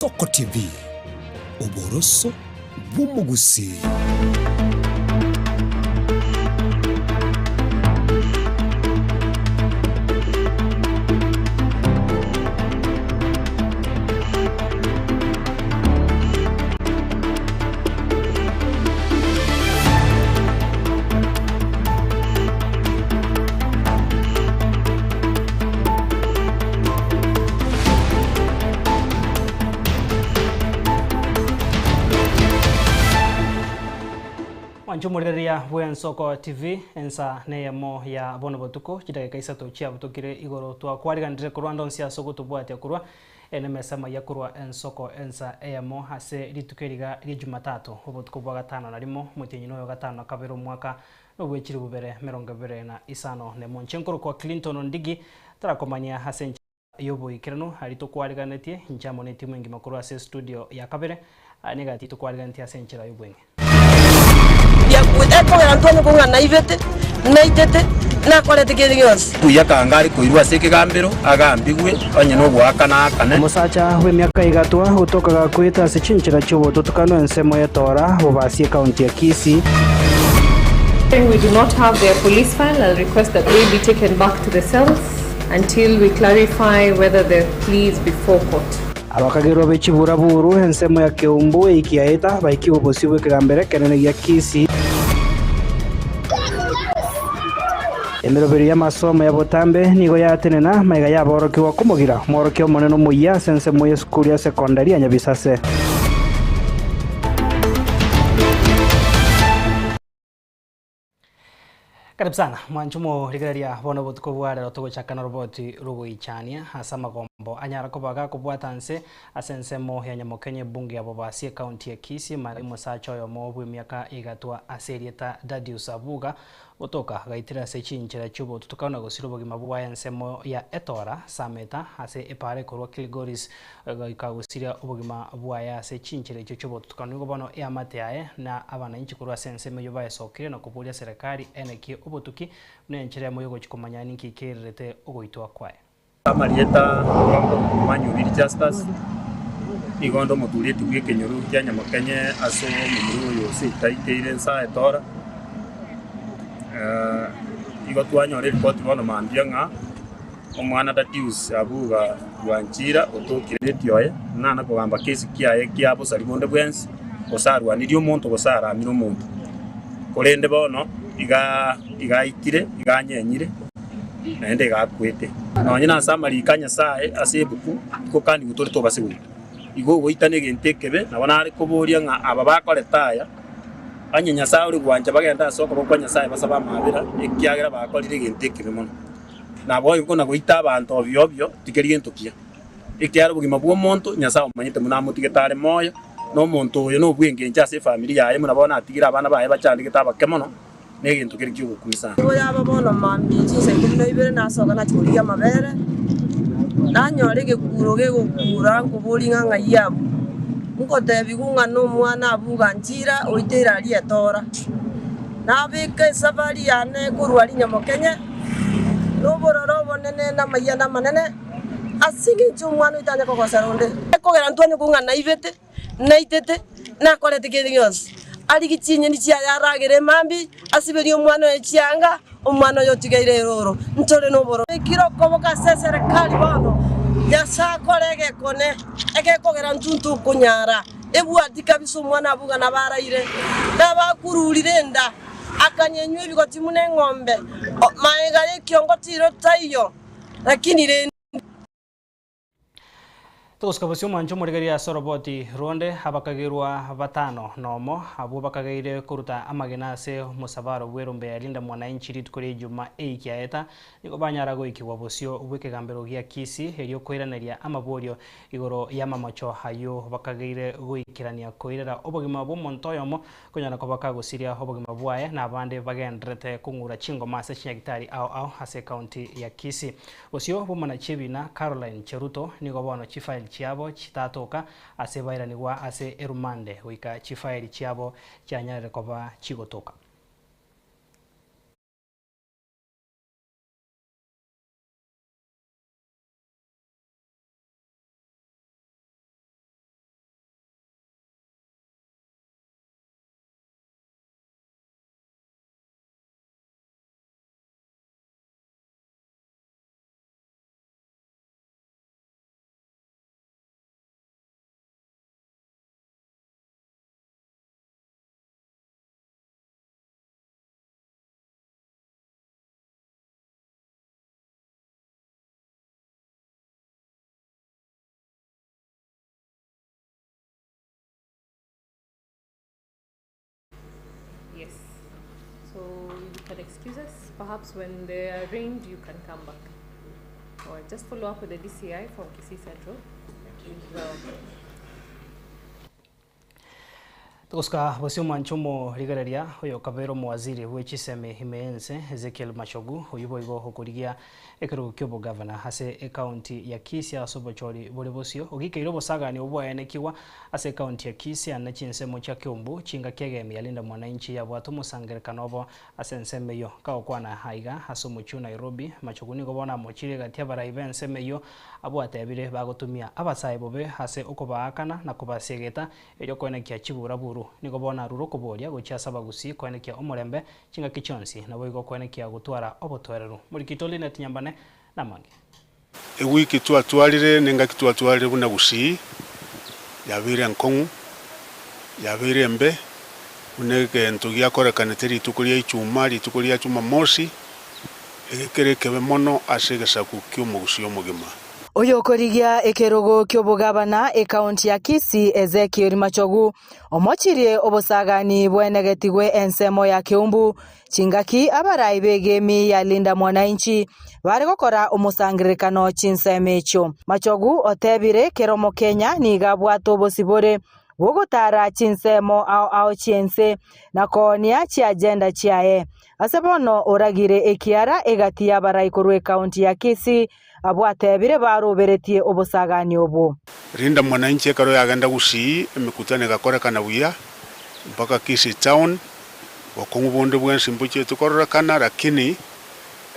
Soko TV, oboroso bw'omogusii. Mwanche omorigereria bw'Ensoko TV, ensa neyemo ya bono botuko, chidakika isato chiabutokire igoro twakwariganire korwa ande onsi ase ogotobwatia korwa ene emesa amaya korwa Ensoko ensa eyemo ase rituko eriga ria Jumatatu obotuko bwa gatano na rimo omotienyi noyo gatano na kabere omwaka nobwechire bubere emerongo ebere na isano nemo. Inche nkorokwa Clinton Ondigi tarakomanya ase enchera y'oboikeranu aria tokwariganetie inche amo netimu engima korwa ase estudio ya kabere nigo tokwariganetie ase enchera y'obweng'e. Ekogera ntwanye kong'a naibete, naitete, nakorete kende gionsi. Buya kanga are koirwa ase ekegambero, agambigwe, onye nogoakana aakane. Omosacha bw'emiaka igatwa gotoka gakwete ase chinchera chi'obotutukanu ensemo y'etora Bobasi ekaunti ya Kisii. We do not have their police file. I'll request that they be taken back to the cells until we clarify whether the plea is before court. Abakagerwa be chiburaburu ensemo ya Keumbu eiki yaeta baikigwe obosio bw'ekegambero ekenene gia Kisii. Emeroberio y'amasomo ya botambe nigo yatenena magega y'aborokigwa komogira omworokia omonene omoyia ase ensemo y'esukuru ya sekondari ya Nyabisase. Karibu sana mwanche omorigereria bono obotuko bwa rero togochaka noroboti rogoichania ase amagombo anyara koba gakobwata nse ase ensemo ya Nyamokenye ebunge ya Bobasi ecounty ya Kisii mara omosacha oyomo bw'emiaka igatwa ase erieta Dadius Abuga Gotoka gaitire ase chinchera chi'obotutukanu na gosira obogima bwaye ensemo ya Etora, Sameta, ase epaara ekorwa Kilgoris, goika gosiria obogima bwaye ase chinchera echio chi'obotutukanu. Nigo bono eamate yaye na abanainchi korwa ase ensemo eyio baesokirie na koboria serekari enekie obotuki buna enchera emo y'ogochia komanya ninki kererete ogoitwa kwaye. Amarieta Manyubiri Justus, nigo onde omotureti bw'ekenyoro kia Nyamokenye ase omomura oyo oseitaikeire nsa etora. Igo twanyora eripoti bono mambia ng'a omwana Dadius Abuga Bwanchira otokire reti oye nana kogamba kesi kiaye kia bosari bonde bwensi gose arwanirie omonto gose aramire omonto. Korende bono iga iga aikire iga anyenyire. naende iga akwete. Nonye nase amariiko a Nyasae ase ebuku, ngokanigwe tore tobase goitwa. Igo ogoita negento ekebe, nabo nare koboria ng'a aba bakorete aya, onye Nyasae ore gwancha bagende ase okoboko kwa Nyasae basabe amaabera, ekiagera bakorire egento ekebe mono. Naboigo kona-goita abanto obio obio tikeri gento kiya, ekiagera obogima bw'omonto Nyasae omanyete buna amotigete are moyo, na omonto oyo nobw'engencho ase efamiri yaye, buna bono atigire abana baye bachandegete abake mono. negento kere ki'ogokumisa. Nigo yaba bono mambia chinsa ikomi na ibere nasoka nachia korigia amabere, nanyora egekuro gegokura nkoboria ng'a ng'ai abwo. Nkotebigwa ng'a nomwana abuga nchira oiteire aria etoora. Nabeka esafari yane korwa rinyamokenye, nobororo obonene na amayianda amanene, ase engencho omwana oito anye kogosera onde. Ekogera ntwanye kong'a ng'a naibete. naitete, nakorete kende gionsi. Arigie chinyeni chiaye aragere emambia, asiberie omwana oye chianga, omwana oye otigaire erooro. Ntore nobororo. Ekire okoboka ase eserekari bono, Nyasae akore egekone egekogera intwe ntokonyara. Ebwati kabisa omwana abuga nabaraire, nabakururire enda, akanyenywa ebigoti buna eng'ombe, magega y'ekiongo tiro taiyo, lakini rende. Togosuka bosio omwancho omorigereria ase oroboti rwonde abakagerwa batano nomo, abwo bakageire koruta amagena ase omosabaro bw'erombe ya Linda Mwananchi rituko ria Ijumaa eiki yaeta, nigo banyara goikigwa bosio bw'ekegambero gia Kisii erio koiraneria amaborio igoro y'amamocho ayio bakageire goikerania koirera obogima bw'omonto oyomo konyara koba kagosiria obogima bwaye na abande bagendererete kong'ura chingoma ase chinyagitari ao ao ase ekaunti ya Kisii. Bosio bw'omonachi ebina Caroline Cheruto nigo bono chifaili chiabo chitatoka ase bairanigwa ase erumande goika chifaili chiabo chianyarire koba chigotoka. excuses. Perhaps when they are arraigned, you can come back. Or just follow up with the DCI from Kisii Central. Well. Togosuka bosio omwancho omorigereria oyo okabeire omowaziri bwe chisemi ime y'ense Ezekiel Machogu oyio boigo okorigia ekerogo ki'obogavana ase ecounty ya Kisii ase obochori bore bosio ogikeire obosagani obwo bwaenekigwa ase ecounty ya Kisii ane chinsemo chia Kiambu chingaki egemi ya Linda Mwananchi yabwate omosangerekano obo Ase ensemo eyio, kagokwana aiga ase omochie o Nairobi, Machogu nigo bono amochire egati abarai b'ensemo eyio abwo atebire bagotumia abasae bobe ase okobaakana na kobasiegeta erio koenekia chiburaburu. Nigo bono arure okoboria gochia ase abagusii koenekia omorembe chingaki chionsi naboigo koenekia gotwara obotoereru. Morikito Linet Nyambane namange. Ewiki twatwarire nengaki twatwarire buna gusii, yabeire enkong'u, yabeire embe, buna egento giakorekanete rituko ria Ichuma, rituko ria Chumamosi, ege kere ekebe mono ase egesaku ki'omogusii omogima. Oyokorigia ekerogo ki'obogabana ekaunti ya Kisii Ezekiel Machogu omochirie obosagani bwenegetigwe ensemo ya Keumbu Chingaki abarai b'egemi ya Linda Mwananchi bare gokora omosangererekano chinsemo echio, Machogu otebire kera omokenya nigo abwate obosibore bw'ogotara chinsemo ao ao chi'ense na koonia chiagenda chiaye. Ase bono oragire ekiara egati y'abarai korwa ekaunti ya Kisii abwo atebire baroberetie obosagani obwo. Linda Mwananchi ekero yagenda Gusii emekutano egakorekana buya mpaka Kisii town Bokong'u bonde bwensi mbochiete kororekana, lakini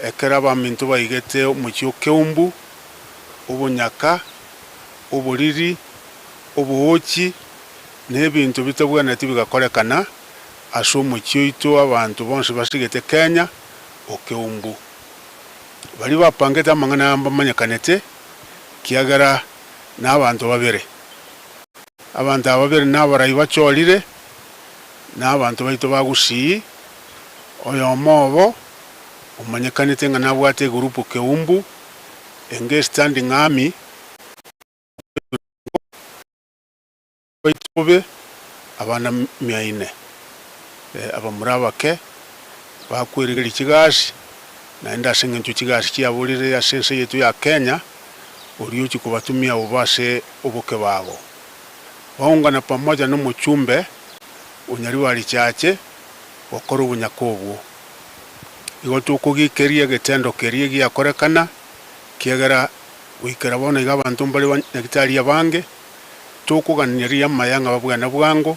ekero abaminto baigete omochie o Keumbu, obonyaka, oboriri, oboochi, na ebinto bitabwenereti bigakorekana ase omochie oito abanto bonsi basigete Kenya o Keumbu. Baria bapangete amang'ana aya mbamanyekanete, kiagera nabanto babere. Abanto aba babere nabarai bachorire, na abanto baito ba Gusii, oyomo obo omanyekanete ng'a nabwate egurupu Keumbu, enge Standing Army, baito bobe abana miaine, abamura abake bakwerigeria chigasi, naende ase eng'encho chigasi chiaborire ase ense yaito ya Kenya, oria ochia kobatumia bobe ase oboke babo. Baungana pamoja nomochumbe o Nyaribari Chache gokora obonyaka obwo. Igo tokogikeria egetendo keria giakorekana, kiagera goikera bono iga abanto mbare banyagitari abange, tokoganeria amaya ng'a babwene bwango,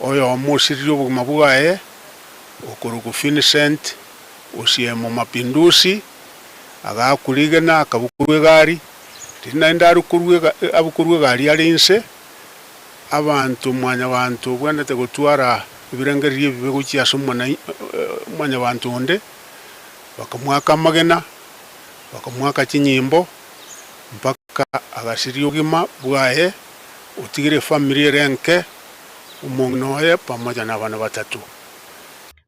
oyomo osiririe obogima bwaye, okorokwa Vincent Osiemo Mapinduzi, agaakwa rigena akabukorwa egari, Riria naende abukorwe egari are inse, abanto mwanyabanto obwenerete gotwara ebirengererio ebibe gochia ase mwanyabanto onde, bakamoaka amagena, bakamoaka chinyimbo, mpaka agasiria obogima bwaye, otigire efamiri ere enke, omong'ina oye pamoja nabana batato.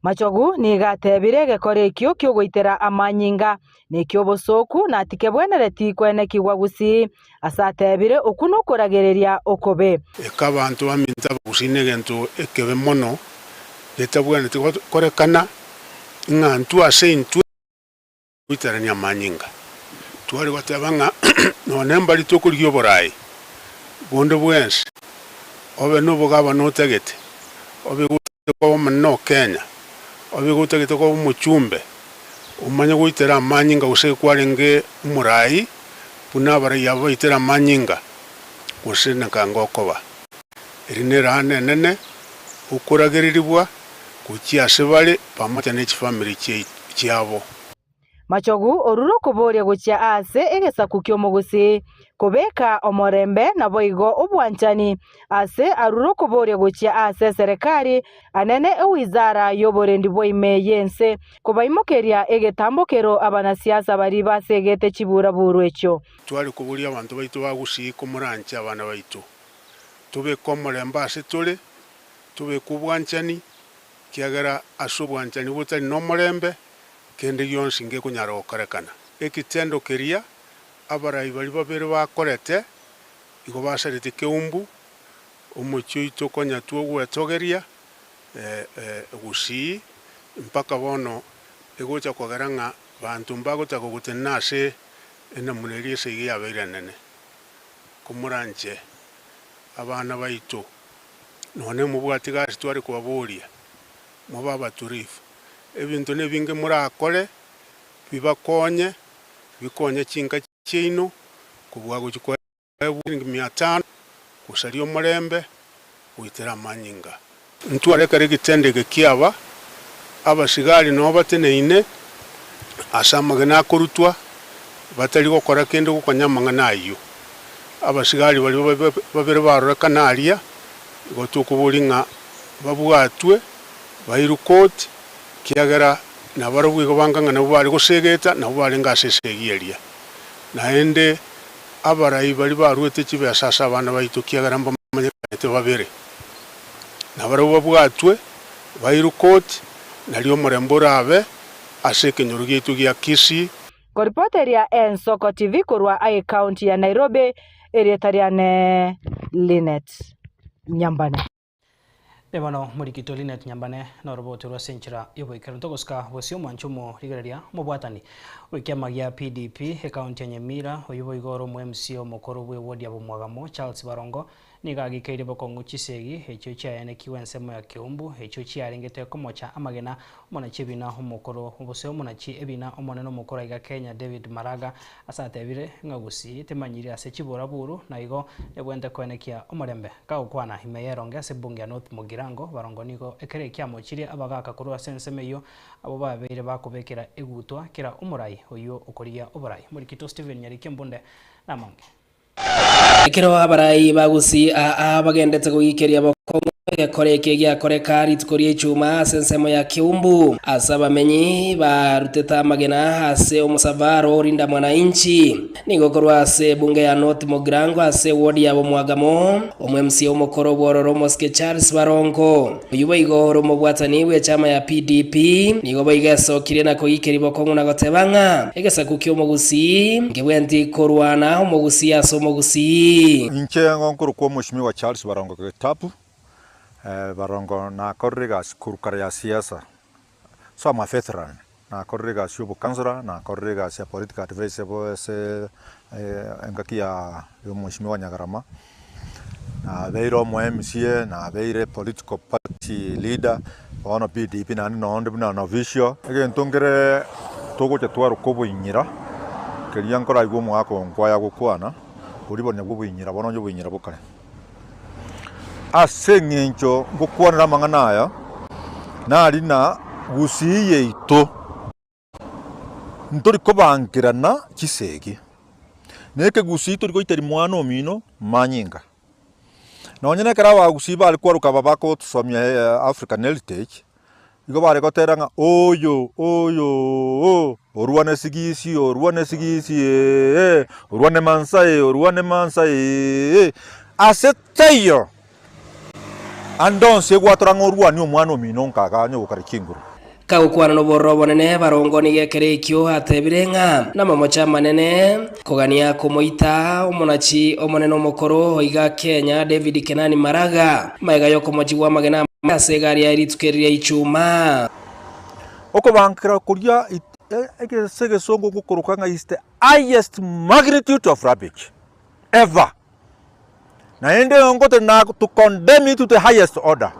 Machogu nigo atebire egekora ekio ki'ogoitera amanyinga Neki'obosooku, na tikebwenereti kwenekigwa gusii, ase atebire, Okwo nokoragereria okobe. Eka abanto baminto abagusii negento ekebe mono getabwenereti gokorekana, ng'a ntwe ase intwe goiterania amanyinga. Tware goteba ng'a nonya mbari tokorigia oboraai bonde bwensi, obe nobogabana otagete, obe gotagete koba omonene o Kenya, obe gotagete koba omochumbe, Omanye goitera amanyinga gose kwarenge omoraai, buna abarai aba baitera amanyinga, gose nakanga okoba. Eri nerahana enene, okoragererigwa gochia ase bare pamoja ne chifamiri chiabo. Machogu orure okoboria gochia aase egesaku ki'omogusii, kobeka omorembe naboigo obwanchani Ase arure okoboria gochia ase eserekari anene ewizara y'oborendi bwa ime y'ense kobaimokeria egetambokero abanasiasa baria basegete chiburaburu echio. Tware koboria abanto baito ba Gusii komoranche abana baito. Tobeke omorembe ase tore, tobeke obwanchani, ekiagera ase obwanchani botari nomorembe, kende gionsi ngekonyara gokorekana. Ekitendo keria abarai baria babere bakorete Igo basarete keumbu, omochie oito konya twogwetogeria gusii, mpaka bono Egocha kogera ng'a banto mbagotaka gotenena ase enamuna eria esegi yabeire enene. Komoranche abana baito, nonya mobwati gasi tware kobaboria, mobe abaturifu. Ebinto nebinge morakore bibakonye, bikonye chinka chiaino, kobua gochia koegwa chiringi mia tano, gosaria omorembe, goitera amanyinga. Ntware ekero egetendo eke kiaba, abasigari nao bateneine ase amagena akorutwa, batari gokora kende gokonya amang'ana ayio. Abasigari baria babere barorekana aria, igo tokoboria ng'a babwatwe, bairwe koti, ekiagera nabarabwo igo banga ng'a nabwo bare gosegeta, nabwo barenge ase esegi eria. Naende abarai baria baruete chibesa ase abana baito, ekiagera mbamanyekanete babere, nabarabwo babwatwe, bairwe koti, nario omorembe orabe ase ekenyoro giaito gia Kisii. Koripoteria Ensoko TV korwa Ekaunti ya Nairobi, erieta riane Linet Nyambane. Ne bono morikito Linet Nyambane noroboti rwase enchera y'oboikeranu togosika bosio omwancho omorigereria omobwatani bw'ekiama gia PDP ekaunti ya Nyamira oyio boigo ore omo MC omokoro bwe ward ya Bomwagamo Charles Barongo Nigo agikeirie bokong'u chisegi echio chiayanekigwe ensemo ya Keumbu, echio chiarengete komocha amagena omonachi ebina omokoro, gose omonachi ebina omonene omokoro aiga Kenya David Maraga ase atebire ng'a Gusii temanyiri ase chiburaburu na igo nebwente koenekia omorembe. Kagokwana ime y'eronge ase ebunge ya North Mugirango, Barongo nigo ekero eki amochirie abagaka korwa ase ensemo eyio abwo babeire bakobekera egutwa kera omorai oyio okorigia oborai. Morikito Stephen Nyariki Mbunde namange. Ekero abarai ba Gusii aa bagendete goikeria bokong'u egekora eke giakoreka rituko ria Ijumaa ase ensemo ya Kiumbu, ase abamenyi barutete amagena ase omosabaro orinda mwananchi. Nigo korwa ase ebunge ya North Mugirango ase eward ya Bomwagamo, omo-MCA omokoro bw'ororo omosike Charles Barongo, oyio boigo ore omobwatani bw'echama ya PDP, nigo boigo esokirie na koikeria bokong'u na goteba ng'a egesaku ki'omogusii nkebwenti korwana omogusii ase omogusii. Inche nkorokwa Omweshimiwa Charles Barongo Getapu, Barongo nakorire egasi korwa kare ya siasa, so am a veteran, nakorire egasi ya obokansora, nakorire egasi ya political adviser bo ase engaki ya Omweshimiwa Nyagarama, nabeire omo MCA, nabeire political party leader, bono PDP naende nonde buna an official. Egento nkere togocha twaroka oboinyira, keria nkoraigwe omogaka oyo nkwaya gokwana, boria bonya bwa oboinyira bono onye oboinyira bokare. Ase eng'encho ngokwanera amang'ana aya, nari na gusii yaito. Ntori kobangerana chisegi, na ekegusii tori goiteria mwana omino manyinga. Nonye na ekero abagusii bare kwaroka aba bagotosomia African heritage, igo bare gotera ng'a oyo oyo oo, orwane sigisi orwane sigisi eeh, orwane mansae orwane mansae eeh, ase taiyo. Ande onsi egwatora ng'a orwanie omwana omino nkaga onye gokora chinguru. Kagokwana nobororo obonene, barongo nigo ekero ekio atebire ng'a namamocho amanene kogania komoita omonachi omonene omokoro oiga Kenya David Kenani Maraga magega y'okomochigwa amagena amange ase egari yaye rituko eri ria Ichuma. Okobankera koria ase egesongo gokoroka ng'a is the highest magnitude of rubbish ever. Naende ngote na to condemn it to the highest order.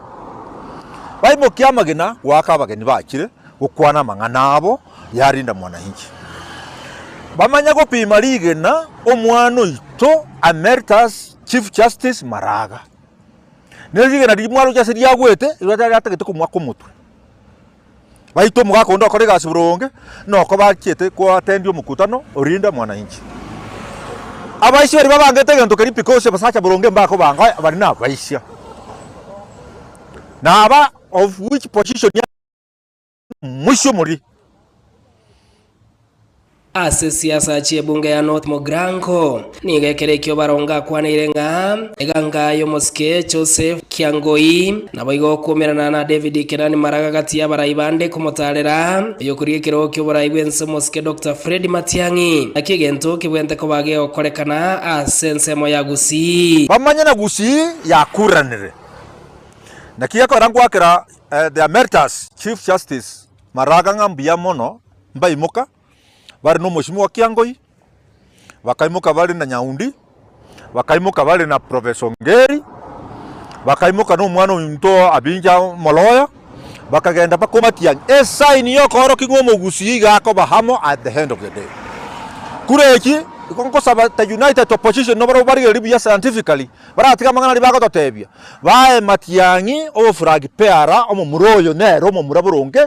Baimokia amagena goaka abageni bachire gokwana amang'ana abo yarinda mwananchi. Bamanya gopima rigena omwana oito Emeritus Chief Justice Maraga. Ne rigena riria mwaroche ase riagwete riria riatagete komoaka omotwe. Baito omogaka onde okore egasi boronge, noko bachiete koatendia omokutano orinda mwananchi. Abaisia baria babangete egento keria because abasacha boronge mbakobanga baria nabaisia. Na aba of which position ya mwisho mori. Ase siasa chi'ebunge ya North Mugirango, nigo ekero ekio Barongo akwaneire ng'a eganga y'omosike Joseph Kiangoi naboigo okuomerana na David Kenani Maraga gati y'abarai bande komotarera oyokorigia ekerogo ki'oborai bw'ense omosike Doctor Fred Matiang'i. Naki egento kebwente koba gegokorekana ase ensemo ya Gusii. Bamanye na Gusii yakuranire. Naki gekogera ngwakera the Emeritus Chief Justice. Maraga ng'a mbuya mono mbaimoka bare na omosimiwa Kiangoi, bakaimoka bare na Nyaundi, bakaimoka bare na Professor Ongeri, bakaimoka na omwana ominto Abinja omoloya, bakagenda mpaka Matiang'i. Esign ya okoorokia ng'a omogusii iga akoba amo at the end of the day. Kura eki, igo nkosaba the united opposition nabarabwo barigererie buya scientifically, baratige amang'ana aria bagototebia, bae Matiang'i oboflag bearer omomura oyo nere omomura boronge,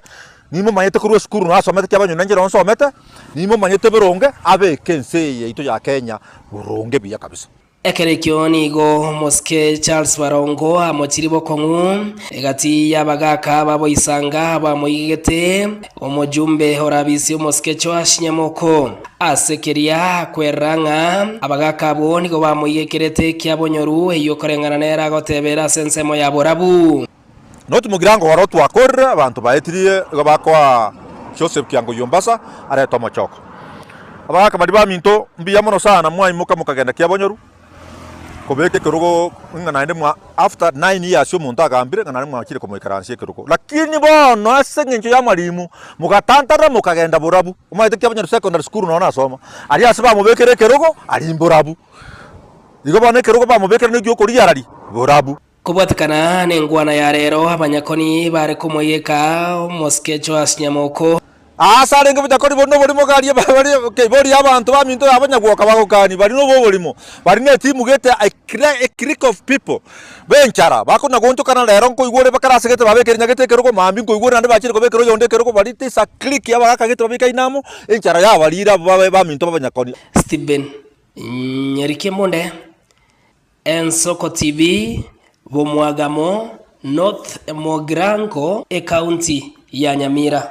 Nimomanyete korwa esukuru nasomete kiabanyoni na inche nsomete, nimomanyete boronge abeke ense eye yaito ya Kenya boronge buya kabisa. Ekero ekio nigo omosike Charles Barongo amochirie bokong'u egati y'abagaaka baboisanga abamoigegete omojumbe orabisi omosike Joash Nyamoko. Ase keria akwerera ng'a abagaaka abwo nigo bamoigekerete ekiabonyoru eyio koreng'ana nere agotebera ase ensemo ya borabu. Not mogirango oro twakorire abanto baetirie igo bakoa Joseph Kiangoi Ombasa arete omochoko. Abagaka baria baminto mbuya mono sana mwaimoka mokagenda kiabonyoru kobeka ekerogo ng'a naende mwa after 9 years omonto agambire ng'a naende mwachire komoikaransia ekerogo. Lakini bono ase eng'encho ya amarimu mogatantara mokagenda borabu. Omanyete kiabonyoru secondary school noo nasoma aria ase bamobekere ekerogo aria mborabu. Igo bono ekerogo bamobekere na egiokoriarari borabu. Kobwatekana nengwana ya rero, abanyakoni bare komoyeka omosike Joash Nyamoko. Aase arenge obochakori bore noborimo garia bare keibori y'abanto baminto yabo nyagwoka bagokani bari nobo oborimo bari netimu gete a clique of people b'enchara bakona goonchokana rero nkoigwa ore bakare ase gete babekire nyagete ekerogo mambia nkoigwa ore naende bachire kobekera oyonde ekerogo bari this a clique y'abagaka gete babikaine amo enchara yabarire abwo babe baminto b'abanyakoni. Stephen Nyarikemonde. Ensoko TV, Bomwagamo, North Mugirango, Ekaunti ya Nyamira.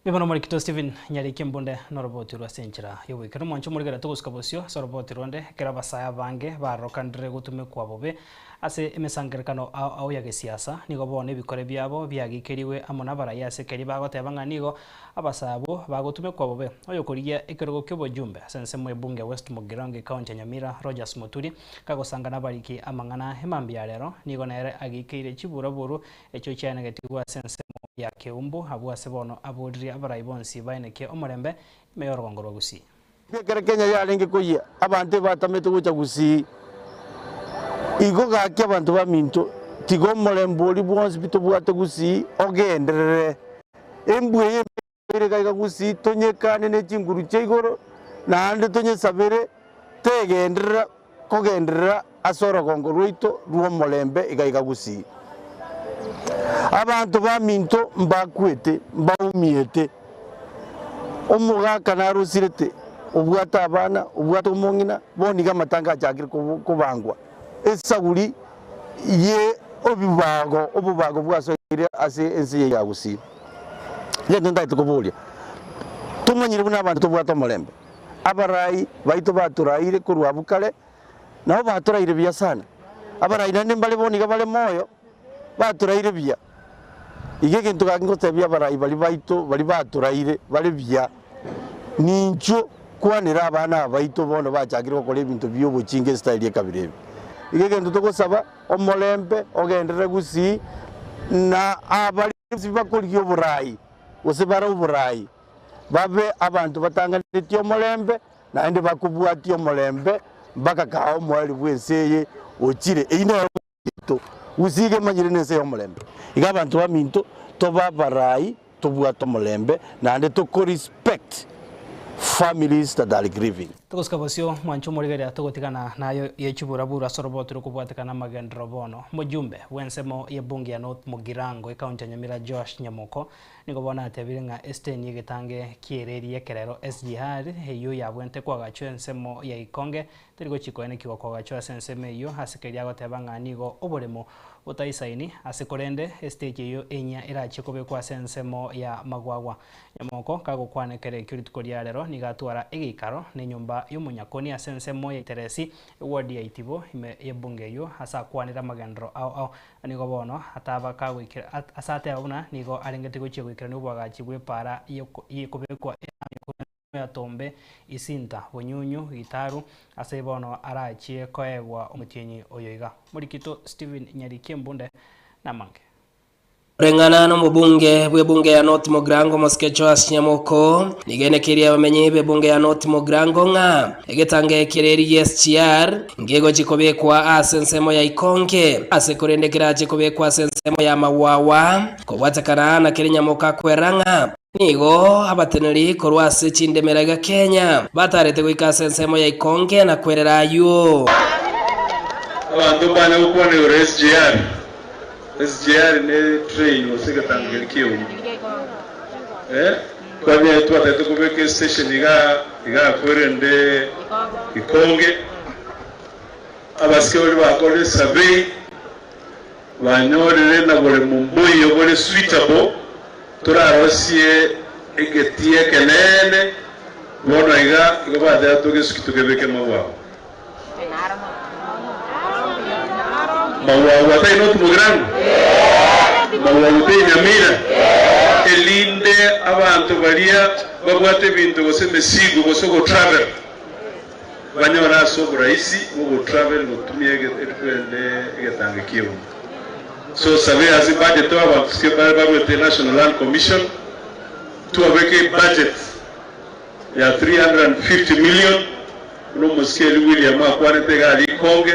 Nigo nomorikito Stephen Nyariki Mbunde noroboti rwa ase enchera y'oboikeranu mwanche omorigera togosuka bosio ase oroboti ronde ekero abasae abange barokanire gotumekwa bobe ase emesangerekano ao ao ya gesiasa nigo bono ebikore biabo biagikerigwe amo nabarai ase keria bagoteba ng'a nigo Abasae abwo bagotumekwa bobe. Oyokorigia ekerogo ki'obojumbe ase ensemo y'ebunge ya West Mugirango ecounty ya Nyamira, Rogers Muturi, kagosanga nabariki amang'ana emambia ya rero, nigo nere ageikeire chiburaburu echio chiaenegetigwe ase ensemo ya Keumbu abwo ase bono aboririe abarai bonsi baenekie omorembe ime y'orogongo rwa Gusii. Ekero Kenya yarenge koyia, abanto ebatamete gocha Gusii. Igo gaki abanto baminto, tiga omorembe oria bwonsi pi tobwate Gusii ogenderere. Embwa eye ere iga iga Gusii tonyekane ne chinguru chia igoro, naende tonyesabere tegenderera kogenderera ase orogongo rwaito rw'omorembe iga iga Gusii. Abanto baminto mbakwete, mbaumiete, omogaka narosirete, obwate abana, obwate omong'ina, bono iga amatanga achakire kobangwa. Esaguri ye obibago, obobago bwasoire ase ense eye ya Gusii. Egento ntagete koboria, tomanyire buna abanto tobwate omorembe? Abarai baito batoraire korwa abwo kare, nabo batoraire buya sana. Abarai naende mbare bono iga bare moyo, batoraire buya. Iga egento gaki ngotebia abarai baria baito baria batoraire bare buya, ninchwo kwanera abana aba baito bono bachakire gokora ebinto bia obochinga esitayiri ekabira ebi. Iga egento togosaba, omorembe ogenderere gusii na abaria bonsi bakorigia oborai gose bare oborai. babe abanto batanganetie omorembe, naende bakobwatia omorembe mpaka kaa omoerio bw'ense eye ochire. Eyio nero yaito, gose iga emanyire nense y'omorembe. Iga abanto baminto, tobe abarai, tobwate omorembe, naende toko respect families that are grieving. Togosika bosio, mwanche omorigereria togotigana nayo ye chiburaburu ase oroboti rokobwatekana amagenderero bono. Omojumbe bw'ensemo y'ebunge ya North Mugirango, ecounty ya Nyamira Joash Nyamoko, Nigo bono atebire ng'a esiteni y'egetange ki'ereri y'ekerero, SGR, eyio yabwente koagachwa ensemo ya Ikonge, teri gochia koenekigwa koagachwa ase ensemo eyio ase keria agoteba ng'a nigo oboremo botaisaini ase korende esiteji eyio enyia erachie kobekwa ase ensemo ya Magwagwa. Nyamoko kagokwana ekero ekio rituko ria rero nigo atwara egeikaro na enyomba y'omonyakoni ase ensemo ya Iteresi, eward ya Itibo ime y'ebunge eyio ase akwanire amagenderero ao ao Nigo bono ataba kagoikera, ase ateba buna nigo arengete gochia goikerania oboagachi bw'epaara y'ekobekwa erami korwa ensemo ya Tombe, Isinta, Bonyunyu, Gitaru, ase bono arachie koegwa omotienyi oyo iga. Morikito Stephen Nyarikie Mbunde namange. Koreng'ana nomobunge bw'ebunge ya North Mugirango Mosike Joash Nyamoko, nigo enekeire abamenyi b'ebunge ya North Mugirango ng'a egetango ekere rigia SGR ngegochi kobekwa ase ensemo ya Ikonge ase korende kerache kobekwa ase ensemo ya Mawawa kobwatekana na kere Nyamoko akwera ng'a nigo abateneri korwa ase chindemera iga Kenya batarete goika ase ensemo ya Ikonge na kwerera aywo. Abanto mbanya gokwana igoro ya SGR. SGR ne train gose egetango keria ki'euma. Eh, twabia twatagete kobeka estation iga iga kwerende Ikonge. Abasike baria bakorire survey banyorire na boremo mboiyo bore suitable torarosie egetii ekeneene bono iga igo bateba togesuki tokebeke mabwabo. Magwagwa tari not Mugirango? Magwagwa teri Nyamira? Erinde abanto baria babwate ebinto gose emesigo gose ogotravel banyore ase oborahisi bw'ogotravel gotumia egetange ki'euma. So surveyors budget abanto bare barwete National Land Commission twabeke ebudget ya 350 million, buna omosieri William akwanete iga aria Ikonge,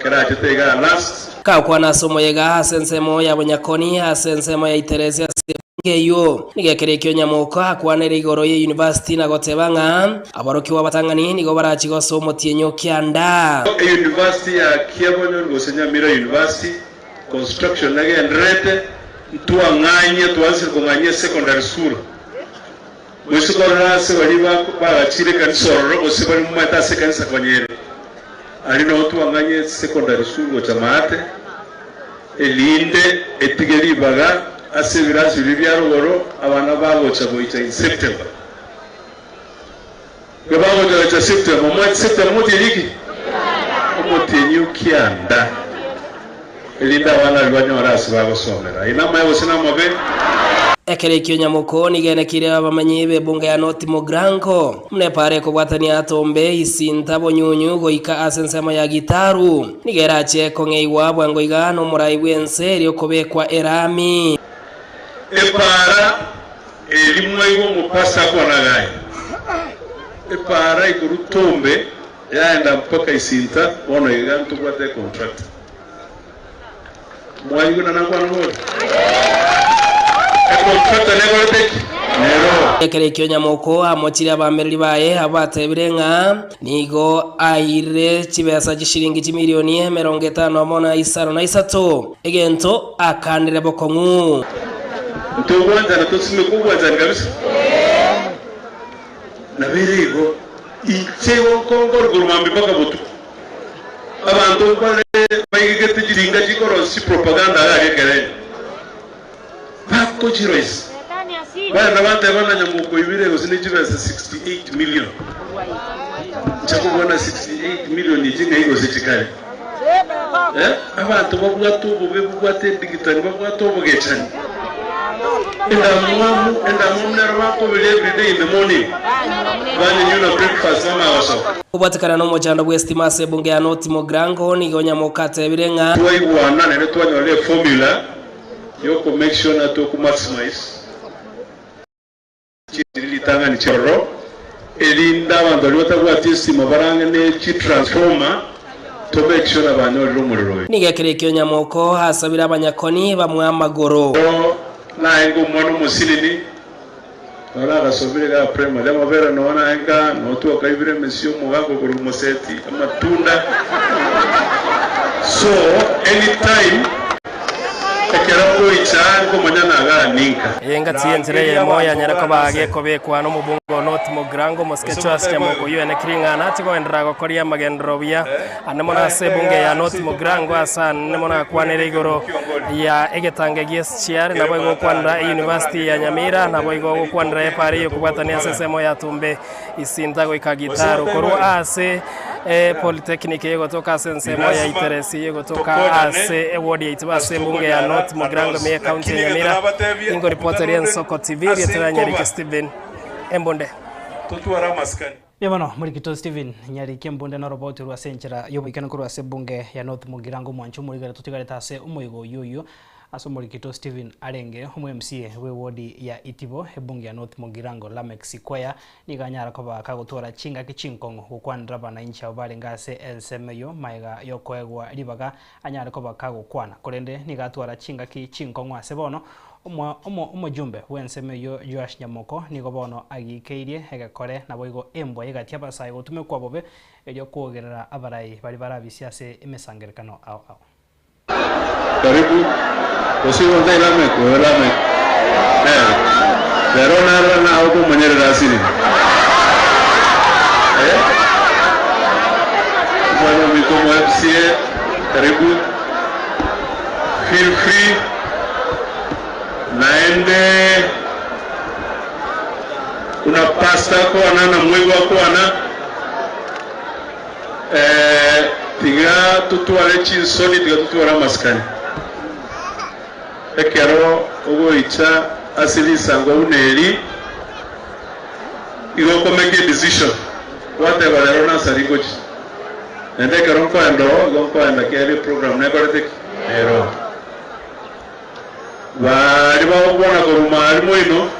ekero achete igaa last. Gakwana ase omoyega ase ensemo ya Bonyakoni ase ensemo ya Iteresi ase ebunge eyio, nigo ekero ekio Nyamoko akwanire igoro ye university na goteba ng'a aborokigwa abatang'ani nigo barachi gosoa omotienyi o kianda. Eyunivasiti ya Kiabonyoru gose Nyamira University construction negendererete, ntwang'anyia twansire kong'anyia esecondary school. Gose korora ase baria bagachire ekanisa ororo, gose baria momaete ase ekanisa konya ere. Aria nao twang'anyie secondary school gocha maate, erinde etige ribaga ase ebirasi biria bia rogoro abana bagocha goicha in September. Igo bagocha gocha September, momaete September motienyi ki? Omotienyi o kianda, erinde abana baria banyore ase bagosomera. Ayio namaya gose namabe? Ekero ekio nyamoko nigo enekire abamenyi b'ebunge ya North Mugirango, buna epaara ekobwatania Atombe, Isinta, Bonyunyu goika ase ensemo ya Gitaru, nigo erache kong'eigwa bwango iga nomorai bw'ense erio kobekwa erami. Epaara Erio mwaigwa omopasa akwana aye, Epaara ikorwa Tombe yaenda mpaka Isinta, bono iga ntobwate econtractor. Mwaigwa na nakwana bori? Econtractor nekorete ki? Nero. Ekero ekio Nyamoko amochire abamereri baye abatebire ng'a nigo airire chibesa chishiringi chimilioni emerongo etano amo na isano na isato, egento akanire bokong'u. Ntogwanchana tosimeke obwanchani kabisa? Nabo ere igo, inche igo nkonkora korwa mambia mpaka botuko. Abanto mbare baigegete chiringa chikorosia chipropaganda iga aria ekerenyo, bakochiroisia. Barenda banteba ng'a Nyamoko oibire gose ne chibesa 68 million. Inche kobua 68 million echi ng'ai gose chikare? Eh, abanto babwate obobe, babwate edigitani, babwate obogechani. Endamwamu, endamwamu nero bakoberia every day in the morning. Banyenyuna breakfast bamanya gosoka. Kobwatekana nomochando bw'esitima ase ebunge ya North Mugirango, nigo Nyamoka atebire ng'a. Twaigwana naende twanyorire eformula yoko make sure ng'a toku maximize chiri ritang'ani chiororo, erinde abanto baria batabwati estima barang'e ne chitransformer to make sure ng'a banyorire omorero oyo. Nigo ekero ekio Nyamoko asabire abanyakoni bamwe amagoro. Ero naenge omwana omosinini, noro agasomire igaa primary, amabere noo naenge aa, noo twakaibire emesie omogaka okorwa omoseti, amatunda. So anytime ekero ngoicha nkomanya nagaa ninka. Engaki y'enchera eyemo yanyare koba gekobekwa nomobungo o North Mugirango, Omosike Joash Nyamoko oyio oenekire ng'a nache kogenderera gokoria amagenderero buya ande mono ase ebunge ya North Mugirango ase ande mono akwanere igoro ya egetange gie SGR naboigo gokwanera eyunivasiti ya Nyamira naboigo gokwanera epara eyokobwatania ase ensemo ya Tumbe Isinta goika Gitaru korwa ase Polytechnic eyegotoka ase ensemo ya Iteresi eyegotoka ase eward ya Itibo ase embunge ya North Mugirango ime ye county ya Nyamira. Ingoripoteria Ensoko TV rietera Nyarike Stephen Embunde. Mbuya mono Morikito Stephen Nyariki Embunde noroboti rwa ase enchera y'oboikanu korwa ase ebunge ya North Mugirango omwancho omorigare totigarete ase omoigo oyio oyio. Ase omorikito Stephen arenge omo-MCA bw'ewodi ya Itibo, ebunge ya North Mugirango Lameck Sikweya nigo anyara koba kagotwara chingaki chinkong'u gokwanera abanainchi abwo barenge ase ensemo eyio magega yokoegwa ribaga anyare koba kagokwana. Korende nigo atwara chingaki chinkong'u ase bono omojumbe bw'ensemo eyio Joash Nyamoko nigo bono agiikeirie egekore naboigo embwa y'egati y'abasae gotumekwa bobe erio kwogerera abarai baria barabisia ase emesangerekano ao ao. Karibu, gose igo ntai Lameck, oyo Lameck nere. Rero narora nawe okomonyerera asire. Eh? Omwana ominto omo MCA, karibu. Feel free. Naende buna pastor akwana na moigwa akwana. Ee, tiga totware chinsoni, tiga totware amasikani. Ekero ogoicha ase risango buna eri, igo okomake edecision, gwateba rero nase ngochia. Naende ekero nkoenda oo, igo nkoenda kiagera eprogram nekorete ki? Nere oo. Baria bagokwana korwa maari moino,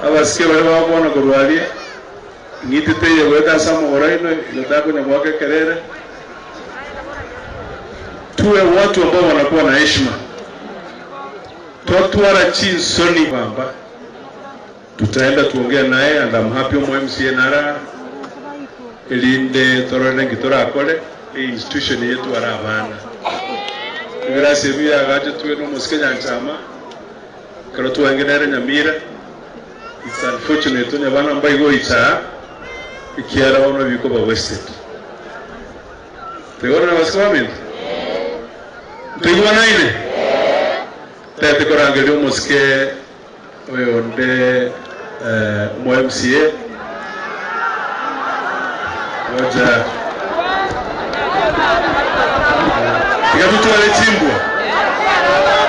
abasike baria bagokwana korwa aria. Ng'iti teiyo goeta ase amagoro aino, igo takonya goaka ekerere. Tuwe watu ambao wanakuwa na heshima, totwara chinsoni bamba. Tutaenda tuongee naye and I'm happy omo MCA nara erinde torore nki torakore e institution eye etware abana. Ebirasi ebi biagachetwe na omosike Nyanchama ekero twaenge nere Nyamira. It's unfortunate onye abana mbaigoicha aa ekiara bono bikoba wasted. Toigwanane abasike baminto? Ntoigwanaine? Tete korangeria omosike oyonde omo MCA gocha tiga totware chimbwa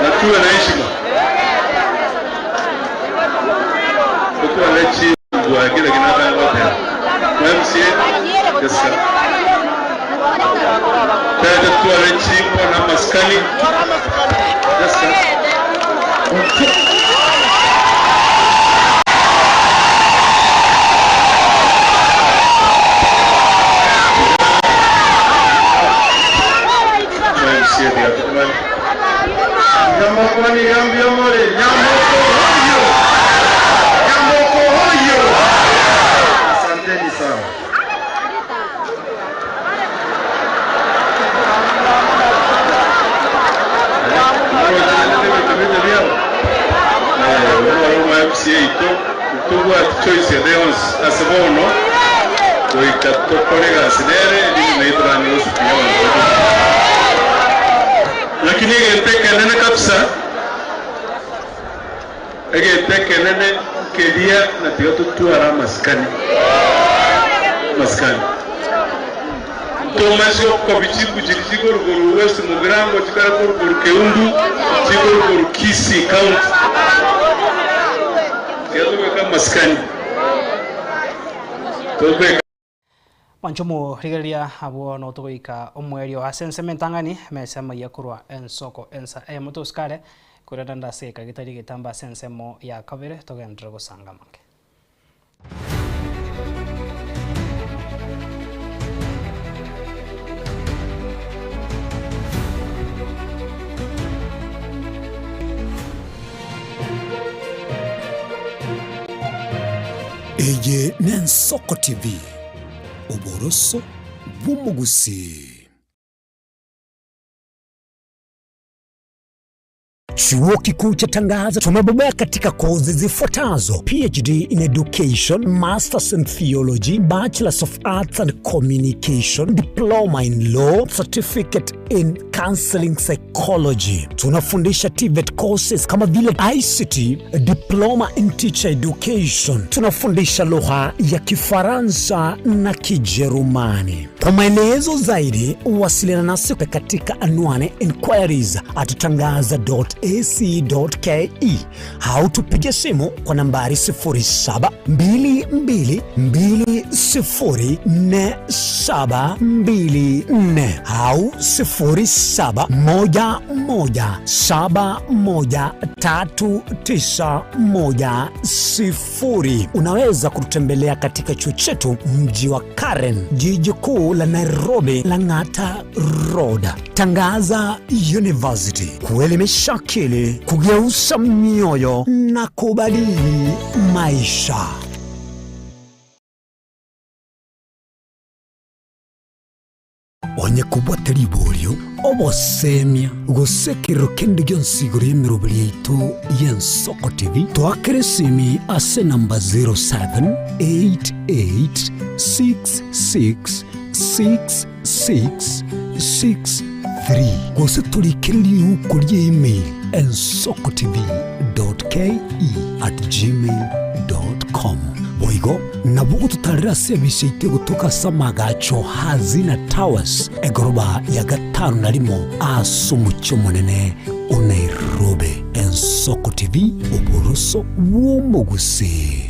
na tuwe na heshima. Totware chimbwa kera ekio natanga goteba. MCA yes sir. Tete totware chimbwa na amasikani. Yes sir. MCA tiga totware. Nyamoko niga mbuya more, Nyamoko hoyo! Nyamoko hoyo! Asanteni sana. MCA ito ntobwati choice ende yonsi ase bono goika tokore egasi nere erinde naye toranye gosukia abanto baito. Lakini egento ekenene kabisa, egento ekenene nkeria ng'a tiga totware amasikani, amasikani. Ntomache gokobia chinku chiria chikorwa West Mugirango chikare korwa Keumbu, chikorwa Kisii County. Tiga tobeke amasikani, tobeke. Mwanche omorigereria abwo notogoika omoerio ase ensemo entang'ani, emesa amaiya korwa ensoko ensa eyemo tosikare, korende ande ase egeka getari egetambe ase ensemo ya kabere togenderere gosanga amange. Eye n'Ensoko TV, oboroso bw'omogusii. Chuo Kikuu cha Tangaza tumebobea katika kozi zifuatazo: PhD in Education, Masters in Theology, Bachelors of Arts and Communication, Diploma in Law, Certificate in Counseling Psychology. Tunafundisha TVET courses kama vile ICT, Diploma in Teacher Education. Tunafundisha lugha ya Kifaransa na Kijerumani. Kwa maelezo zaidi, wasiliana nasi katika anwani inquiries at tangaza.ac.ke. ac.ke au tupige simu kwa nambari 0722204724 au 0711713910. Unaweza kututembelea katika chuo chetu mji wa Karen, jiji kuu la Nairobi, Lang'ata Road. Tangaza University, kuelimisha akili, kugeuza mioyo na kubadili maisha. Onye kobwate riborio, obosemia, gose ekerero kende gionsi igoro y'emeroberi yaito y'Ensoko TV, toakere esimi ase enamba 0788666663 gose torikere riuko ria email ensokotv.ke@gmail.com. Boigo nabo ogototarera ase emisa yaito egotoka ase amagacho Hazina Towers, egoroba ya gatano na rimo ase omochie omonene o Nairobi. Ensoko TV, oboroso bw'omogusii.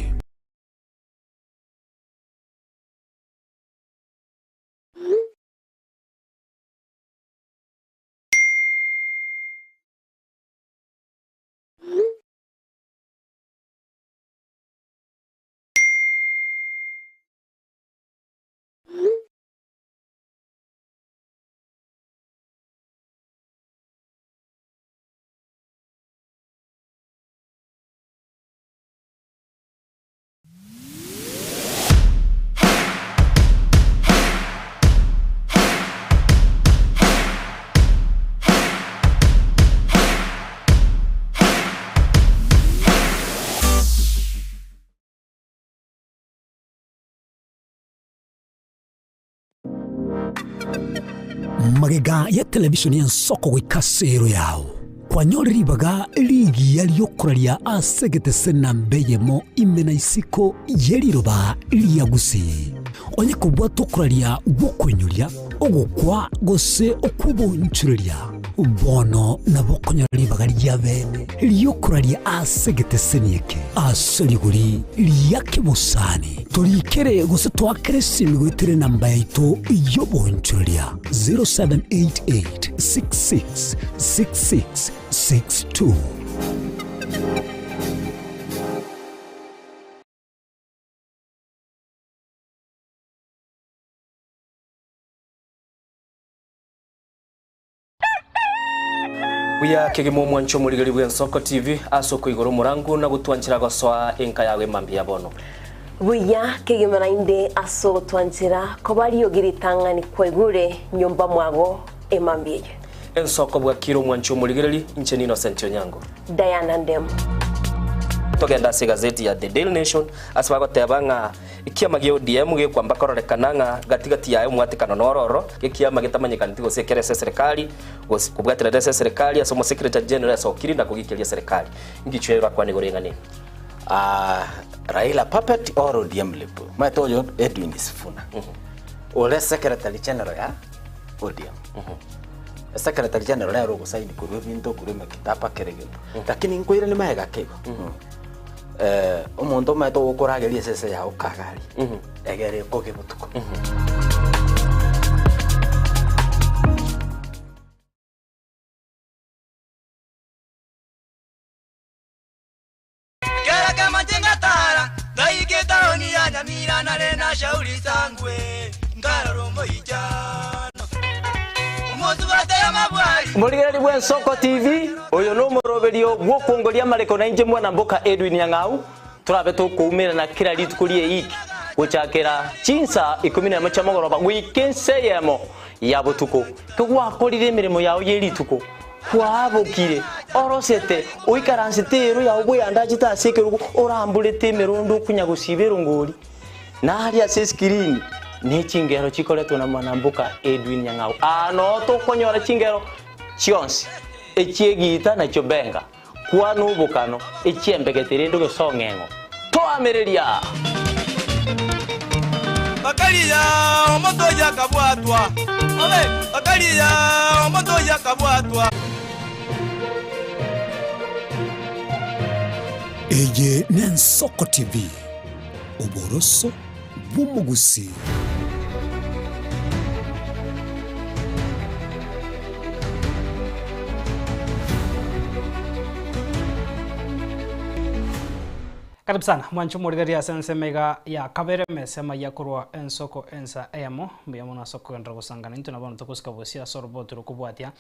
Magega ya televishoni y'ensoko goika ase ero yao, kwanyorire ribaga rigiya ri'okoraria ase egetese namba eyemo ime na isiko ye riroba ria Gusii. Onye kobwata okoraria gw'okoinyoria, ogokwa, gose okw'obonchoreria, bono nabo okonyora ribaga ria bene ri'okoraria ase egeteseni eke ase rigori ria kebosani. Torikere gose toakere esimi goetera enamba yaito y'obonchoreria 0788 66 66 62. Buya kegima omwancho omorigeri bw'Ensoko TV ase okoigora omorango na gotwanchera gosoa enka yago emambia ya bono. Buya kegima naende ase ogotwanchera koba riogi ritang'ani kwaigure nyomba mwago emambia eye. Ensoko bwakire omwancho omorigereri, inche n'Innocent Onyango. Diana Ndemo. Togende ase egazeti ya The Daily Nation ase bagoteba ng'a ekiama gia ODM gekwamba kororekana ng'a gati gati yaye omwatekano noro ororo, ekiama getamanyekaneti gose ekere ase eserekari gose kobwaterera ase eserekari ase omosecretary general asokire na kogikeria eserekari. Ngichwe orakwane igoro ing'ana eye? Ah, Raila puppet or ODM lip. Omanyete oyo Edwin Sifuna. Ore secretary general ya ODM. Secretary general nere ogosaini korwa ebinto korwa emekitaba kera egento. Lakini nkoirania magega ake igo. Eh, omonto omanyete ogokorageria esese yago kagari, egere ekoge botuko. Kera kemanche ngatara, ngaika etaoni ya Nyamira nare na Shauri Sangwe, nkarora omoichano. Omosubate y'amabwari. Morigereri bw'Ensoko TV, oyo nomoroberio bw'okwongoria amareko na inche mwana mboka Edwin Nyang'au, torabe tokoumerana kera rituko ri'eiki gochakera chinsa ikomi nemo chia mogoroba goika ensa eyemo ya botuko. Kegwakorire emeremo yao ye rituko, Kwabokire, orosete, oikaransete eero yao bweyandachete ase ekerogo, oramborete emerondo okonya gosiba erongori. Na aria ase eskirini ne chingero chikoretwe na mwanamboka Edwin Nyang'au. Aa noo tokonyora chingero chionsi, echi'egiita na chiobenga, kwana obokano, echi'embegete rende gose ong'eng'o. Toamereria! Bakaria omonto oyio akabwatwa. Bakaria omonto oyio akabwatwa. Eye n'Ensoko TV, oboroso bw'omogusii. Karibu sana mwanche omorigereria ase ensemo iga ya kabere emesemo ya korwa ensoko ensa eyemo mbuya mono ase okogenderera gosangana intwe na bono togosika bosio ase oroboti rokobwatia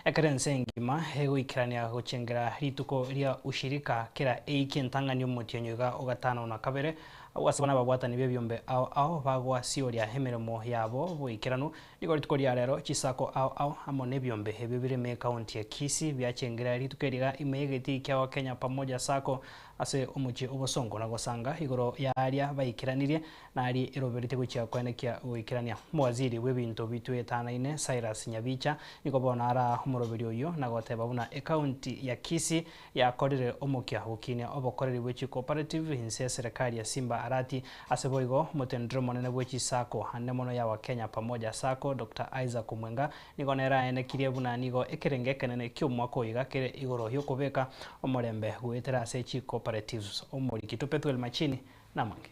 Ekero ense engima egoikerania gochengera rituko ria ushirika kera eiki entang'ani omotienyi oiga o gatano na kabere, agwo ase nababwatani b'ebiombe ao ao bagoasioria emeremo yabo boikeranu, nigo rituko ria rero chisako ao ao amo nebiombe ebio bire ime ekaunti ya Kisii biachengera rituko eri iga ime y'egetii kiao Kenya Pamoja Sacco ase omochie obosongo na gosanga igoro y'aria baikeranirie Nari eroberete gochia koenekia goikerania. Omowaziri bw'ebinto bitwetanaine Cyrus Nyabicha nigo bono araa omoroberi oyio na goteba buna ecounty ya Kisii yakorire omokia gokinia obokoreri bwe chicooperative inse y'eserekari ya Simba Arati. Ase boigo omotenderi omonene bwe chisacco ande mono ya Wakenya Pamoja Sacco Doctor Isaac Omwenga nigo nere aenekirie buna nigo ekerengo ekenene ki'omwaka oyo iga kere igoro y'okobeka omorembe goetera ase chicooperatives. Omoriki Pethuel Machini namange.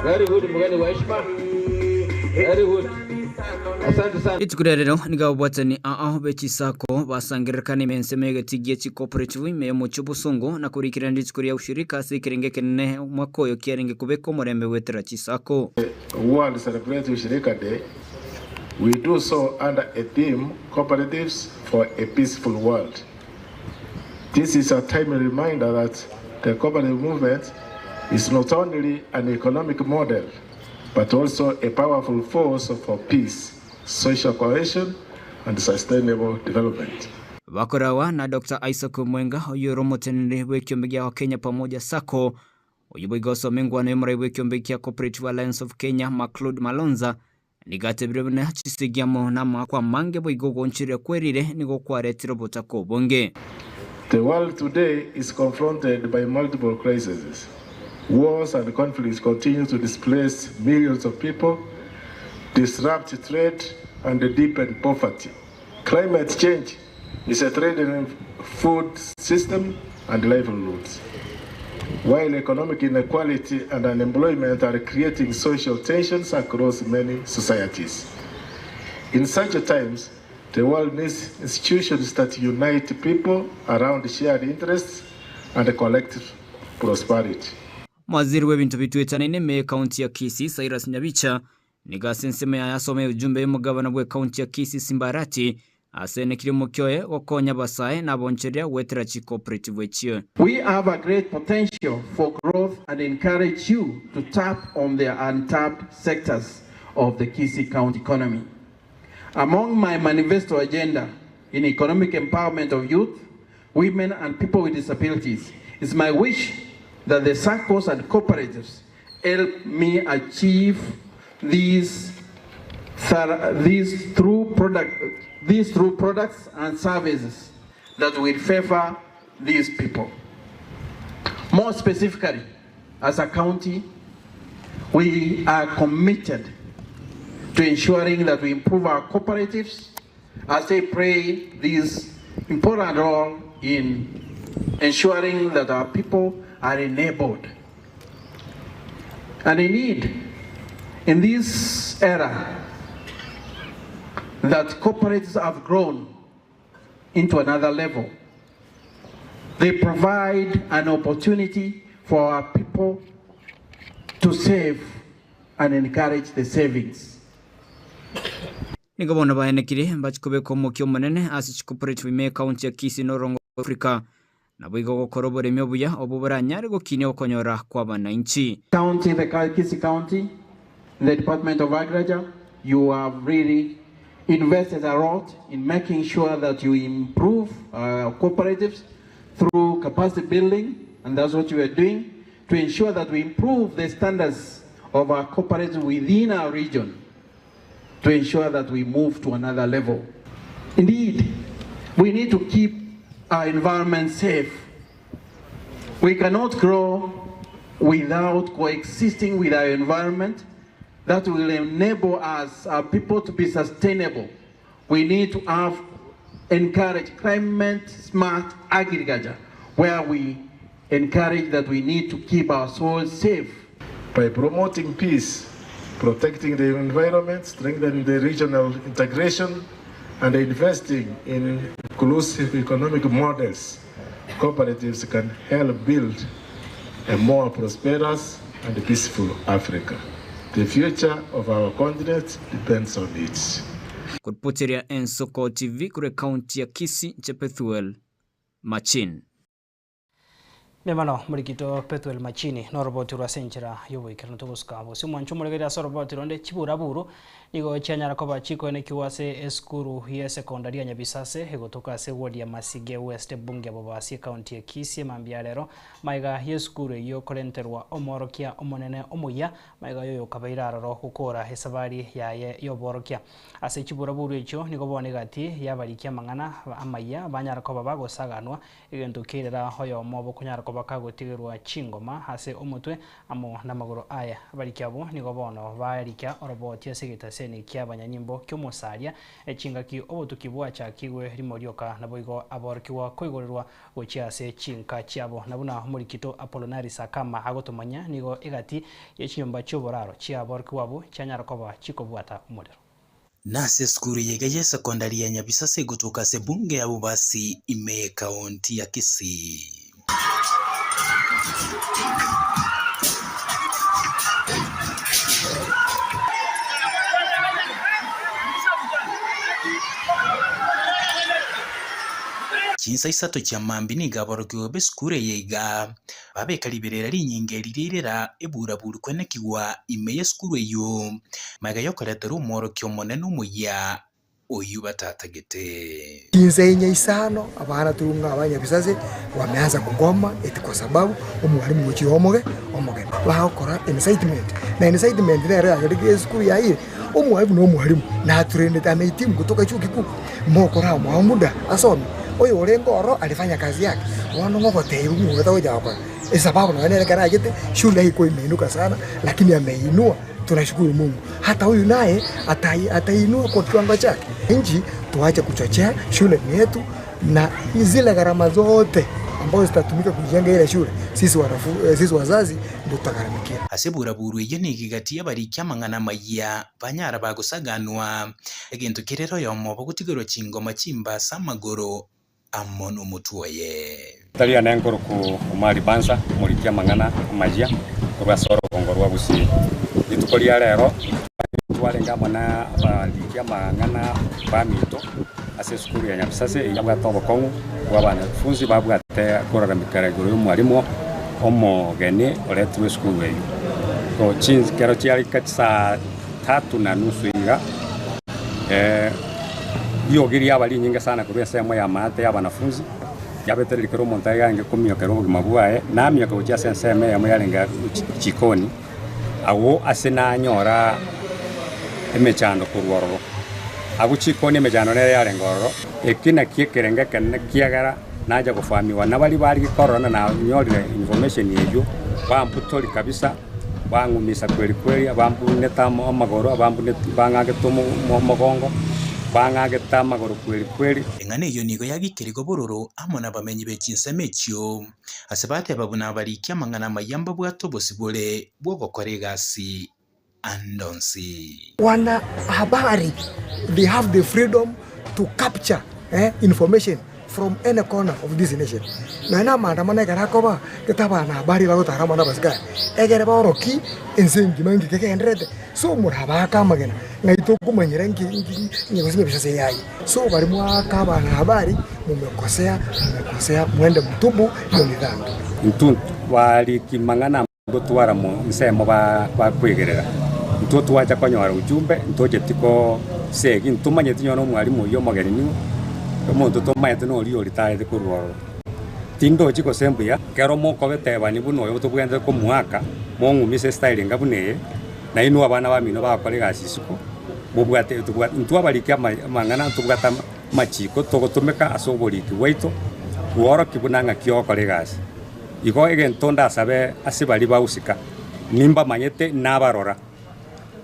Very good mgeni wa heshima. Very good. Asante sana. Rituko ria rero nigo ababwatani ao be chisako basangererekana ime ensemo y'egeti gie chicooperative ime y'omochie obosongo na korikerania rituko ria ushirika ase ekerengo ekenene omwaka oyo kiarenge kobeka omorembe goetera chisako. World celebrate Ushirika Day, we do so under a theme Cooperatives for a Peaceful World. This is a timely reminder that the cooperative movement is not only an economic model, but also a powerful force for peace, social cohesion, and sustainable development. Bakorawa na Doctor Isaac Omwenga oyio ore omoteneneri bw'ekiombe gia Kenya Pamoja Sacco, oyio boigo osoma engwano y'omorai bw'ekiombe kia Cooperative Alliance of Kenya Macloud Malonza, Nigo atebire buna chisegi amo namaakwa amange boigo ogoonchoreria kwerire nigo kwaretire obotaka obonge. The world today is confronted by multiple crises. Wars and conflicts continue to displace millions of people, disrupt trade, and deepen poverty. Climate change is a threatening food system and livelihoods. While economic inequality and unemployment are creating social tensions across many societies. In such times, the world needs institutions that unite people around shared interests and collective prosperity. Omowaziri bw'ebinto bitwetanaine ime y'Ekaunti ya Kisii, Cyrus Nyabicha, nigo ase ensemo yaye asome ujumbe y'omogabana bw'Ekaunti ya Kisii Simba Arati, Ase nekiri omokia oye gokonya abasae na abonchoreria goetera chicooperative echio. We have a great potential for growth and encourage you to tap on the untapped sectors of the Kisii County economy. Among my manifesto agenda in economic empowerment of youth, women and people with disabilities, it's my wish that the SACCOs and cooperatives help me achieve these, these, through product, these through products and services that will favor these people. More specifically, as a county, we are committed to ensuring that we improve our cooperatives as they play this important role in ensuring that our people are enabled. And indeed, in this era that cooperatives have grown into another level, they provide an opportunity for our people to save and encourage the savings. Nigo bono baenekire mbachi kobeka omokia omonene ase chicooperative ime ekaunti ya Kisii na orongo rwa Africa. Naboigo gokora oboremi obuya obwo boranyare gokinia okonyora kw'abananchi. County, the Kisii County, the Department of Agriculture, you have really invested a lot in making sure that you improve cooperatives through capacity building, and that's what you are doing, to ensure that we improve the standards of our cooperatives within our region, to ensure that we move to another level. Indeed, we need to keep our environment safe. We cannot grow without coexisting with our environment that will enable us, our people, to be sustainable. We need to have encourage climate smart agriculture, where we encourage that we need to keep our souls safe. By promoting peace, protecting the environment, strengthening the regional integration, and investing in inclusive economic models, cooperatives can help build a more prosperous and peaceful Africa. The future of our continent depends on it. Kuripoteria Ensoko TV kure county ya Kisii nche Pethuel Machin. Mbuya morikito Pethuel Machini noroboti rwa ase enchera y'oboikeranu togosuka bosio omwancho omoregereria ase oroboti ronde chiburaburu nigo chianyara koba chikoenekiwa ase esukuru ye secondary ya Nyabisase egotoka ase eward ya Masige West ebunge ya Bobasi ecounty ya Kisii mambia rero maiga y'esukuru eyio korenterwa omworokia omonene omoyia maiga yoyokabeire aroro gokora esabari yaye y'obworokia. Ase chiburaburu echio nigo bono egati yabarikia amang'ana amaya banyara koba bagosaganwa Egento kiairera oyomo obo konyara koba kagotigerwa chingoma ase omotwe amo namagoro aye. Abariki abwo nigo bono barikia oroboti ase egetaseni ki'abanyanyimbo ki'omosaria, chingaki obotuki bwachakigwe rimo rioka, naboigo aborokigwa koigorerwa gochia ase chinka chiabo. Na buna omorikito Apollinaris Sakama agotomanya, nigo egati ye chinyomba chi'oboraro chi'aborokigwa abwo chianyara koba chikobwata omorero. Nase esukuru eye iga y'esekondari ya Nyabisasa egotoka ase ebunge ya Bobasi ime y'ekaonti ya Kisii. Chinsa isato chia mambia nigo aborokigwa b'esukuru eye iga Babeka riberera rinyinge riria irera eburaburu kwenekigwa ime y'esukuru eyio, magega y'okoreterwa omworokia omonene omoyia oyio batatagete. Chinsa inya isano abana turunga abanyabisase wameanza kugoma eti kwa sababu omwalimu gochia omoge omogeni bagokora incitement na incitement nero yagerire esukuru yaire omwalimu na omwalimu naturendete amehitimu kutoka chuo kikuu mokora omoa muda asome Oyo orenge ororo alifanya kazi yake, bono ng'ogoteebia buna otagocha gokora, esababu nonya nere ekero achete shule haikuwa imeinuka sana, lakini ameinua, tunashukuru Mungu. Hata huyu naye atai atainua kwa kiwango chake. Nchi tuache kuchochea, shule ni yetu, na zile gharama zote ambazo zitatumika kuijenga ile shule, sisi wanafu, sisi wazazi ndio tutagharamikia. Ase eburaburu eyio nigo egati y'abariki amang'ana amayia banyara bagosaganwa, egento kerere oyomo obo gotigerwa chingoma chimbe ase amagoro amo nomotwe oye. Tari ane nkoroku Omari Bansa, omoriki amang'ana amayia korwa ase orogongo rwa Gusii. Rituko ria rero twarenge amo na abariki amang'ana baminto ase esukuru ya Nyabisase eyio yabwate obokong'u bwa abanafunzi babwate koraramikera igoro y'omwalimu omogeni oretirwe esukuru eyio. So chinkero chiarika chisaa tatu na nusu iga, riogi riaba rinyinge sana korwa ensemo y'amaate y'abanafunzi, riabetereria kera omonto aye komiokera obogima bwaye, namioke gochia ase ensemo eyemo yarenge chikoni, agwo ase nanyora emechando korwa ororo. Agwo chikoni emechando nere yarenge ororo, eki nakio ekerengo ekenene kiagera nacha gofamiwa nabaria barige korora na nanyorire information eyio, bambutori kabisa. Bang'umisa kweri kweri, abambunete amagoro, abambuneti bang'agete omogongo, bang'agete amagoro kweri kweri. Eng'ana eyio nigo yagikerigwe bororo amo nabamenyi be chinsemo echio, ase bateba buna abariki amang'ana amayia mbabwate obosibore bw'ogokora egasi ande onsi. Wana habari they have the freedom to capture information from any corner of this nation. Nonya na amaandamano ekero akoba, gete abana habari bagotara amo na abasikari, egere baorokie ense engima nki kegendererete. So morabaake amagena, ng'ai tokomanyera nki nki nki gose ebisase yaye. So baria mwaaka abana habari, mumekosea, mumekosea, mwende mutubu, hiyo ni dhambi. Intwe twariki mang'ana Gotwara ensemo bakwegerera, intwe twacha konyora ujumbe, ntocheti kosegi, ntomanyeti nonya nomwalimu oyio omogeni nigo, omonto tomaete noria oritaete korwa ororo. Tindochi gose mbuya, ekero mokobetebani buna oyo tobwenerete komoaka, mong'umise estyle enga buna eye, nainwe abana bamino bagokora egasi isiko, mobwate tobwate intwe abariki amang'ana ntobwate amachiko togotumeka ase oboriki bwaito, bworokia buna ng'aki ogokora egasi. Igo egento ndasabe ase baria bagosika, nimbamanyete nabarora,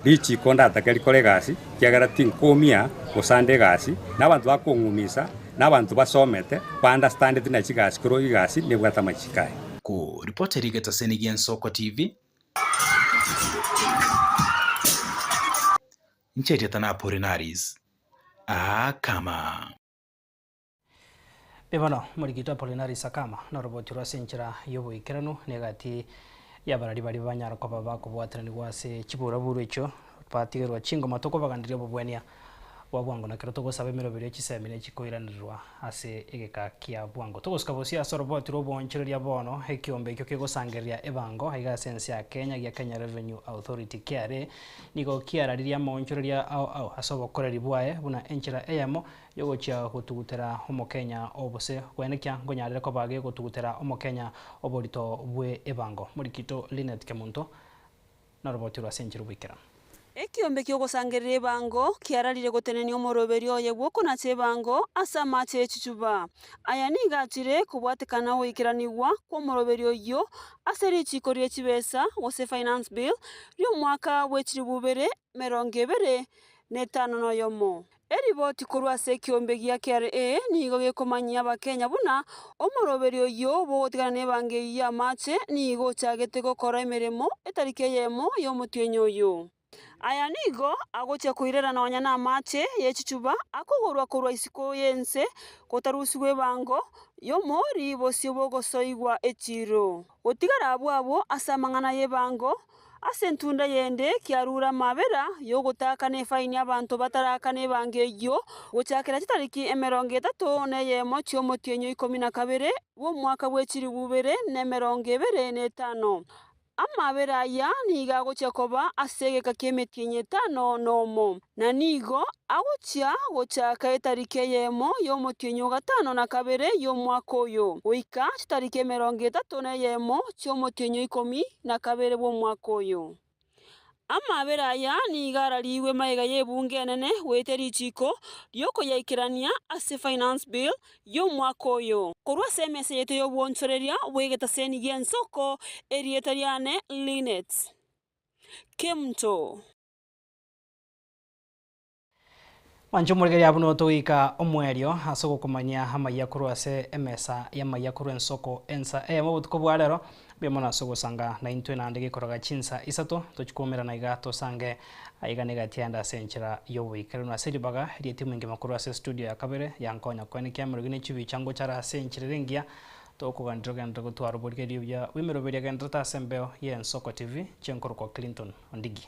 richiiko ndatake rikore egasi, ekiagera tinkomia gosanda egasi, na abanto bakong'umisa, na abanto basomete, ba understandeti na chigasi korwa egasi nebwate amachiiko aye. Koripotera egetaseni gi'Ensoko TV, inche erieta na Apolinaris Akama. Bono morikito Apolinaris Akama noroboti rwa ase enchera y'oboikeranu na egati y'abarari baria banyara koba bakobwateranigwa ase chiburaburu echio batigerwa chingoma tokobaganderia obobwania bwa bwango na kero togosaba emeroberi ye chisemi ne chikoiranererwa ase egeka kia bwango. Togosuka bosie ase oroboti rw'oboonchoreria bono ekiombe ekio kegosangereria ebango aiga ase ense ya Kenya gia Kenya Revenue Authority, KRA, nigo kiararirie amaonchoreria ao ao ase obokoreri bwaye buna enchera eyemo Yogochia gotugutera Omokenya obose gwenekia nkonyarere koba gegotugutera Omokenya oborito bwe ebango. Morikito Linet Kemunto noroboti rwa ase enchera oboikeranu. Ekiombe ki'ogosangereria ebango kiararire gotenenia omoroberi oye bw'okonacha ebango ase amache e chichuba. Aya nigo achire kobwatekana ogoikeranigwa kw'omoroberi oyio ase richiiko rie chibesa gose Finance Bill ri'omwaka bwe chilifu ibere merongo ebere na etano na oyomo. Eriboti korwa ase ekiombe gia KRA nigo gekomanyia Abakenya buna omoroberi oyio bw'ogotigana nebango eyio y'amache nigo ochagete gokora emeremo etariki eyemo y'omotienyi oyo. Aya nigo agochia koirera nonya namache ye chichuba akogorwa korwa isiko y'ense gotarusigwa ebango y'omori bosio bogosoigwa echiro. Gotigara abwo abwo ase amang'ana y'ebango Ase entunda yende kiarure amabera y'ogotaakana efaini abanto bataraakana ebango eyio, gochakera chitariki emerongo etato na eyemo chi'omotienyi o ikomi na kabere bw'omwaka bwe chilifu ibere na emerongo ebere na etano. Amabera aya nigo agochia koba ase egeka ki'emetienyi etano nomo, na nigo agochia gochaka etariki eyemo y'omotienyi o gatano na kabere y'omwaka oyo, goika chitariki emerongo etato na eyemo chi'omotienyi o ikomi na kabere bw'omwaka oyo. Amabera aya nigo ararigwe magega y'ebunge enene goetia richiiko ri'okoyaikerania ase Finance Bill y'omwaka oyo. Korwa ase emesa yaito y'obwonchoreria bw'egetaseni gi'ensoko, erieta riane Linet. Kemunto. Mwanche omorigereria buna otogoika omoerio ase ogokomanyia amayia korwa ase emesa y'amayia korwa ensoko ensa eyemo obotuko bwa rero, mbuya mono ase ogosanga naintwe naende gekoroga chinsa isato tochikoumerana iga tosange aiga negati ende ase enchera y'oboikeranu ase ribaga ri'etimu engima korwa ase estudio ya kabere yankonya koenekia amariogi ne chibicha ngochara ase enchera ere engiya tokoganera ogenderere gotwara oborigereria obuya bw'emeroberio egendererete ase embeo y'Ensoko TV, Chenkorokwa Clinton Ondigi.